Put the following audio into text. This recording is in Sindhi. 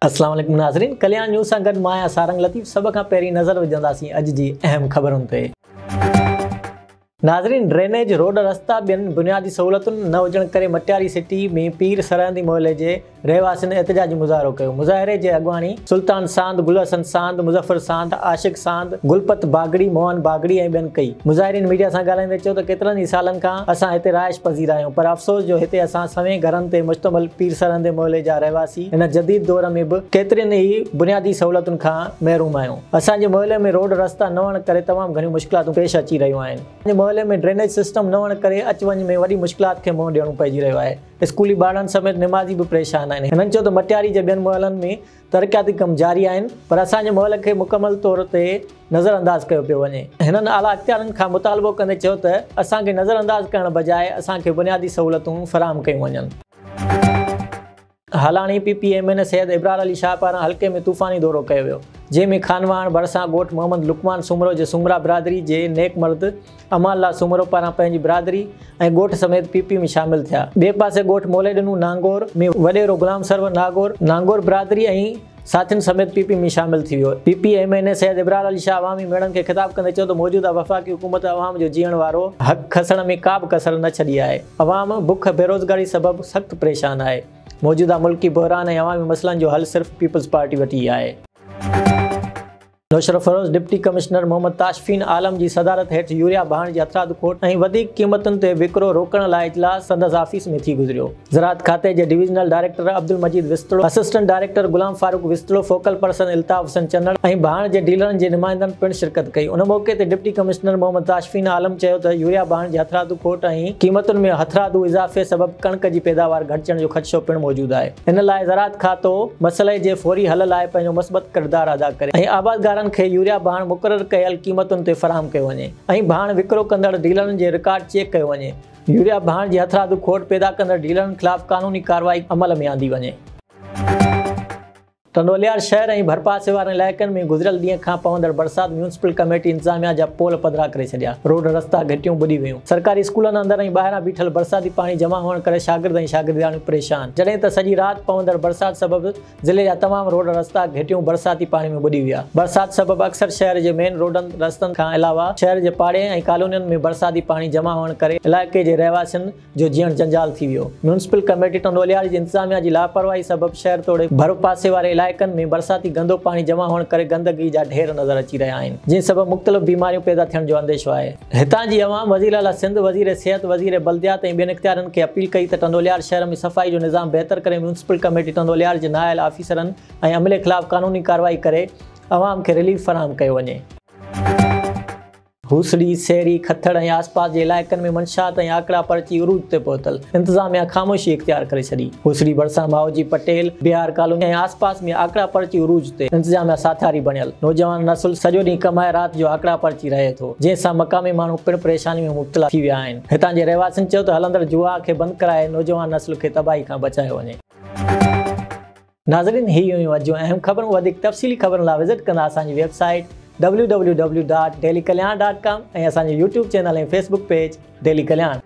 اسلام عليڪم ناظرين ڪلياڻ نيوز سان گڏ مان آهيان سارنگ لطيف سڀ کان پهرين نظر وجهنداسين اڄ جي اهم خبرن تي. ناظرين ڊرينيج روڊ رستا ٻين بنيادي سهولتن نه هجڻ ڪري مٽياري سٽي ۾ پير سرهندي محلي جي رهواسين احتجاجي مظاهرو ڪيو مظاهري جي اڳواڻي سلطان ساند، گل حسن ساند، مظفر ساند، عاشق ساند، گلپت باگڙي، موهن باگڙي ۽ ٻين ڪئي. مظاهرين ميڊيا سان ڳالهائيندي چيو ته ڪيترن ئي سالن کان اسان هتي رهائش پذير آهيون پر افسوس جو هتي اسان سوين گهرن تي مشتمل پير سرهندي محلي جا رهواسي هن جديد دور ۾ به ڪيترين ئي بنيادي سهولتن کان محروم آهيون. اسان جي محلي ۾ روڊ رستا نه هئڻ ڪري تمام گهڻيون مشڪلاتون پيش اچي رهيون آهن. اسان جي محلي ۾ ڊرينيج سسٽم نه هئڻ ڪري اچ وڃ ۾ وڏي مشڪلات کي منهن ڏيڻو پئجي رهيو آهي. اسڪولي ٻارڙن سميت نمازي به پريشان آهن. هنن چيو ته مٽياري جي ٻين محلن ۾ ترقياتي ڪم جاري آهن پر اسان جي محلي کي مڪمل طور تي نظر انداز ڪيو پيو وڃي. هنن اعليٰ اختيارين کان مطالبو ڪندي چيو ته اسان کي نظر انداز ڪرڻ بجاء اسان کي بنيادي سهولتون فراهم ڪيون وڃن. Halani, P P M N A Syed Ibrar Ali Shah پاران حلقي ۾ طوفاني دورو ڪيو ويو، جنهن ۾ خانواهڻ ڀرسان ڳوٺ محمد لقمان سومرو جي سومرا برادري جي نيڪ مرد امان الله سومرو پاران پنهنجي برادري ۽ ڳوٺ سميت پي پي ۾ شامل ٿيا. ٻئي پاسي ڳوٺ موليڏنو نانگور ۾ وڏيرو غلام سرور ناگور نانگور برادري ۽ ساٿين سميت پي پي ۾ شامل ٿي ويو. P P M N A Syed Ibrar Ali Shah عوامي ميڙن کي خطاب ڪندي چيو ته موجوده وفاقي حڪومت عوام جو جيئڻ وارو حق کسڻ ۾ ڪا به ڪسر نه ڇڏي آهي، عوام بک بيروزگاري سبب سخت پريشان آهي، موجوده ملڪي بحران ۽ عوامي مسئلن جو حل صرف پيپلز پارٽي وٽ ئي آهي. نوشهروفيروز، ڊپٽي ڪمشنر محمد تاشفين عالم جي صدارت هيٺ يوريا ڀاڻ جي هٿرادو کوٽ ۽ وڌيڪ قيمتن تي وڪرو روڪڻ لاء اجلاس سندس آفيس ۾ ٿي گذريو. زراعت کاتي جي divisional director Abdul Majeed Wastro, assistant director Ghulam Farooq Wastro, focal person Altaf Hussain Channar ۽ ڀاڻ جي ڊيلرن جي نمائندن پڻ شرڪت ڪئي. ان موقعي تي ڊپٽي ڪمشنر محمد تاشفين عالم چيو ته يوريا ڀاڻ جي هٿرادو کوٽ ۽ قيمتن ۾ هٿرادو اضافي سبب ڪڻڪ جي پيداوار گهٽجڻ جو خدشو پڻ موجود آهي ان لاء زراعت کاتو مسئلي جي فوري حل لاء پنهنجو مثبت ڪردار ادا ڪري ۽ آبادگارن کي يوريا ڀاڻ مقرر ڪيل قيمتن تي فراهم ڪيو وڃي ۽ ڀاڻ وڪرو ڪندڙ ڊيلرن جي رڪارڊ چيڪ ڪيو وڃي. يوريا ڀاڻ جي هٿرادو کوٽ پيدا ڪندڙ ڊيلرن خلاف قانوني ڪارروائي عمل ۾ آندي وڃي. ٽنڊوالهيار شهر ۽ ڀرپاسي وارن علائقن ۾ گذريل ڏينهن کان پوندڙ برسات ميونسپل ڪميٽي انتظاميا جا پول پڌرا ڪري ڇڏيا، روڊ رستا گهٽيون ٻڏي ويون، سرڪاري اسڪولن اندر ۽ ٻاهران بيٺل برساتي پاڻي جمع هئڻ ڪري شاگرد ۽ شاگردياڻيون پريشان، جڏهن ته سڄي رات پوندڙ برسات سبب ضلعي جا تمام روڊ رستا گهٽيون برساتي پاڻي ۾ ٻڏي ويا. برسات سبب اڪثر شهر جي مين روڊن رستن کان علاوه شهر جي پاڙي ۽ ڪالونين ۾ برساتي پاڻي جمع هئڻ ڪري علائقي جي رهواسين جو جيئڻ جنجال ٿي ويو. ميونسپل ڪميٽي ٽنڊوالهيار جي انتظاميا جي لاپرواهي سبب شهر توڙي ڀرپاسي واري علائقن ۾ برساتي گندو پاڻي جمع هئڻ ڪري گندگي جا ڍير نظر اچي رهيا آهن جنهن سبب مختلف بيماريون پيدا ٿيڻ جو انديشو آهي. هتان جي عوام وزير اعليٰ سنڌ، وزير صحت، وزير بلديات ۽ ٻين اختيارين کي اپيل ڪئي ته ٽنڊوليار شهر ۾ صفائي جو نظام بهتر ڪري ميونسپل ڪميٽي ٽنڊوليار جي نااهل آفيسرن ۽ عملي خلاف قانوني ڪارروائي ڪري عوام کي رليف فراهم ڪيو وڃي. هوسڙي، سيري، کٿڙ ۽ آسپاس جي علائقن ۾ منشيات ۽ آڪڙا پرچي عروج تي پهتل، انتظاميا خاموشي اختيار ڪري ڇڏي. هوسڙي ڀرسان مائوجي پٽيل، بهار ڪالوني ۽ آسپاس ۾ آڪڙا پرچي عروج تي، انتظاميا ساٿاري بڻيل. نوجوان نسل سڄو ڏينهن ڪمائي رات جو آڪڙا پرچي رهي ٿو، جنهن سان مقامي ماڻهو پڻ پريشاني ۾ مبتلا ٿي ويا آهن. هتان جي رهواسين چيو ته هلندڙ جوا کي بند ڪرائي نوجوان نسل کي تباهي کان بچايو وڃي. ناظرين هي هيون اڄ جون اهم خبرون وڌيڪ تفصيلي خبرن لاء وزٽ ڪندا اسان جي website www.dailykalyan.com ۽ اسان جو YouTube channel ۽ Facebook page daily Kalyan.